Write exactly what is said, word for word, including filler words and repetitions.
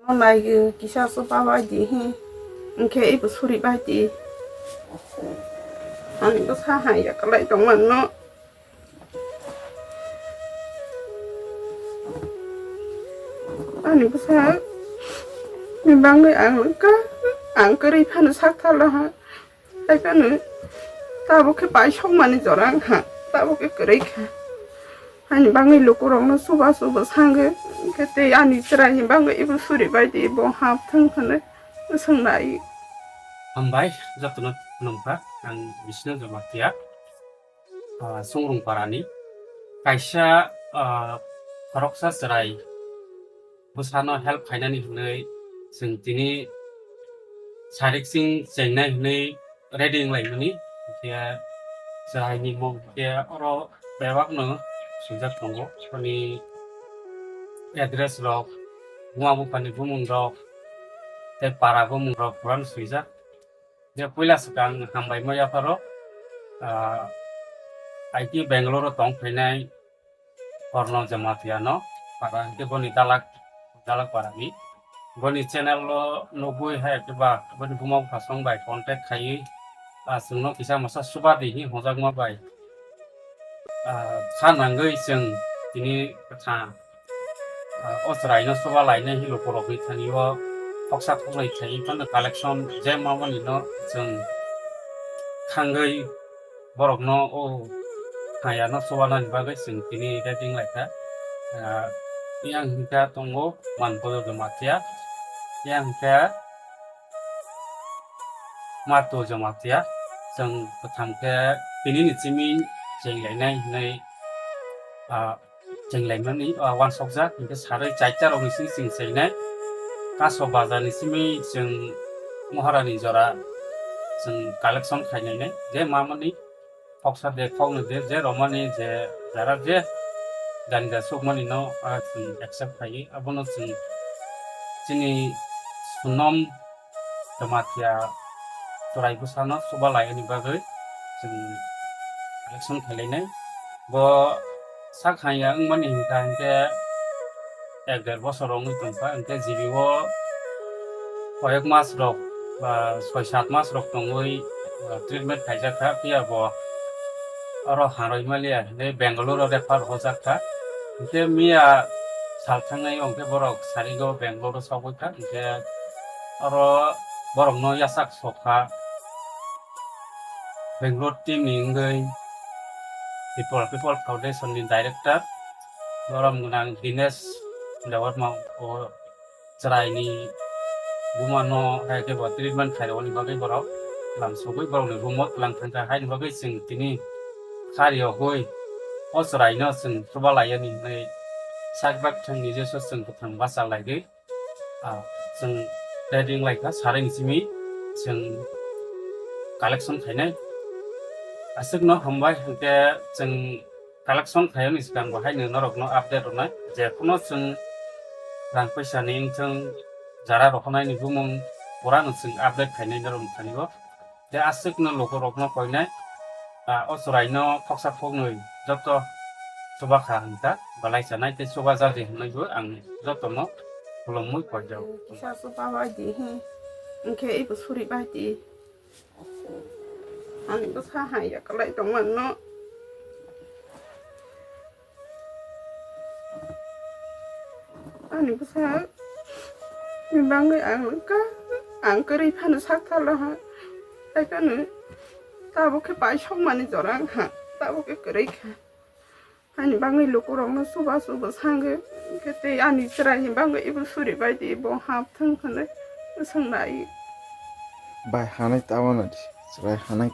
Nai kisa chuba bai di hi. Hwnkhe ibo suri bai di. Ani bwsa hai ya kwlai tongmano. Ani bwsa ni bangwi ang ka, ang kwrwi phano sak thala ha. Hai phano tabuk khe pai sokmani jora wngkha, tabuk khe kwrwi kha. Ani bangwi lukurokno chuba chuba sangwi, hwnkhe tei ani chwraini bangwi ibo suri bai di, bo hap thung hwnwi swngnai. Hambai, jotono khulumkha, ang Bishnu Jamatia, ah, Sungrung Parani. Kaisa, ah, khoroksa chwrai bwsano help khainani hwnwi chwng tini sariksing chengnai hwnwi ready wnglaimani. Hwnkhe chwraini mung khe oro bebakno swijak tongo. Boni address rok, buma buphani bumung rok, tei para bumung rok purano swijak. Je puila swkang hambai ma yapharo, ah, I T Bangalore o tong phainai Korno Jamatia no, para hwnkhe boni dalak, dalak para ni. Boni channel o nugwi hai khe ba boni buma bupha song bai contact khaiwi, ah, chwngno kisa masa chuba di hi hwnjakma bai, ah, kha nangwi chwng tini kwthang, ah, o chwraino chuba lainai hi lukurokni thani o khoksa khoknwi thani phano collection je mamani no chwng khangwi borokno o hayano chubanani bagwi chwng tini ready wnglaikha. Ah, yang hwnkha tongo Manpolo Jamatia, yang hwnkha Mato Jamatia, chwng kwthang khe tini ni simi chenglainai hwnwi, ah, chenglaimani, ah, uansukjak, hwnkhe sarwi chaita rokni simi chwng chengnai. Kaso bazar ni simi chwng Moharani jora chwng collection khainainai, je mamani khoksa de khoknwi de, je romani je jara je jani ja sukmani no, ah, chwng accept khaiwi, abono chwng chini sunom Jamatia chwrai bwsano chuba laiyani bagwi chwng collection khailainai. Bo sak hamya wngmani hwnkha hwnkhe ek der bosor wngwi tongkha, hwnkhe G B o koyek mas rok ba soi sat mas rok tongwi, ah, treatment khaijak kha, phiya bo oro harwi maliya hinwi Bangalore o refer hojak kha. Hwnkhe miya sal thangnai o hwnkhe borok sarigo Bangalore o sogwi kha, hwnkhe oro borokno yachak sok kha. Bangalore team ni wngwi Tripura People Foundation ni director borom gwnang Dinesh Debbarma o chwraini bumano hai khe bo treatment khairokni bagwi borok lam sogwi borokni room o twlang thangkha, haini bagwi chwng tini kha riyogwi o chwraino chwng chuba laiyani hinwi sak bak thangni jesu chwng kwthang bacha laigwi, ah, chwng ready wnglaikha, sarini simi chwng collection khainai. Aswkno hambai hwnkhe chwng collection khaiyani swkang bo haino norokno update rwnai, je phano chwng rang paisa ni wngthwng, jara rohornai ni bumung purano chwng update khainai norokni thani o. Tei aswkno lukurokno koinai, ah, o chwraino khoksa khoknwi joto chuba kha hwnkha, belai chanai tei chuba jadi hwnwibo ang jotono khulumwi koijago. Kisa chuba bai di hi, hwnkhe ibo suri bai di. Ani bwsa hai ya kwlai tongmano. Ani bwsa ni bangwi ang ka, ang kwrwi phano sak thala ha. Hai phano tabuk khe pai sokmani jora wngkha, tabuk khe kwrwi kha. Ani bangwi lukurokno chuba chuba sangwi, hwnkhe tei ani chwraini bangwi ibo suri bai di, bo hap thung hwnwi swngnai. Bai hanai tabana di, chwrai hanai.